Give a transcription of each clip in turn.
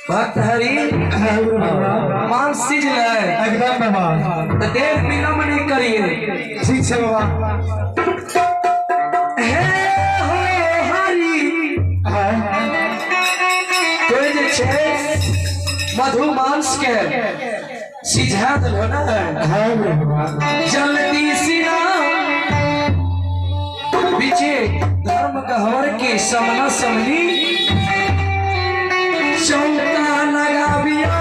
भक्त हरि मांस सीज ले एकदम बाबा। तो देर विलंब नहीं करिए। ठीक है बाबा। हे हो हरि तो जे छे मधु मांस के सिझा दिलो ना। हाँ बाबा। जल्दी सिना पीछे धर्म गहवर के समना समनी चौका लगाबियो।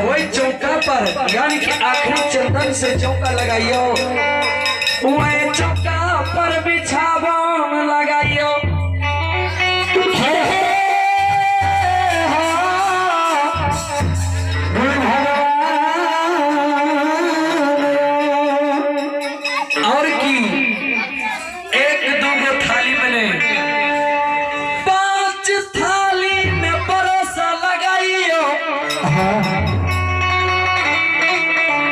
वही चौका पर यानी कि आखिरी चंदन से चौका लगाइयो, वही चौका पर बिछावन लगाइयो। और की एक दो गो थाली में नहीं, 5 थाली में परोसा लगाइयो।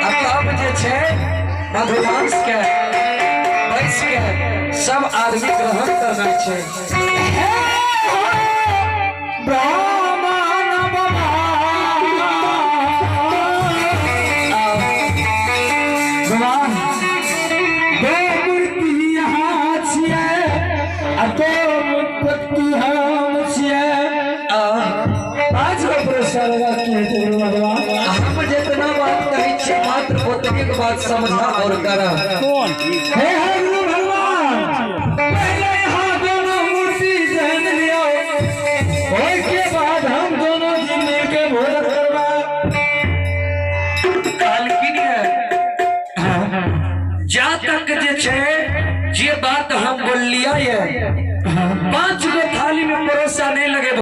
अब तब जे छे मधुमांस के बैस के सब आदमी ग्रहण करना छे। ब्राह्मण बाबा दो मूर्ति यहाँ छियै आ दो मूर्ति हम छियै। पाँच गो पुरस्कार लगा के हेतै गुरु भगवान। हम जितना बात कहै छियै मात्र ओतबे के बात समझा और करा। हे हे गुरु भगवान, पहले यहाँ दोनों मूर्ति जहन लियो, ओहि के बाद हम दोनों जी मिल के भोजन करबा। कहलखिन है जा तक जे छे जे बात हम बोलिया ये 5 गो थाली में परोसा नहीं लगे।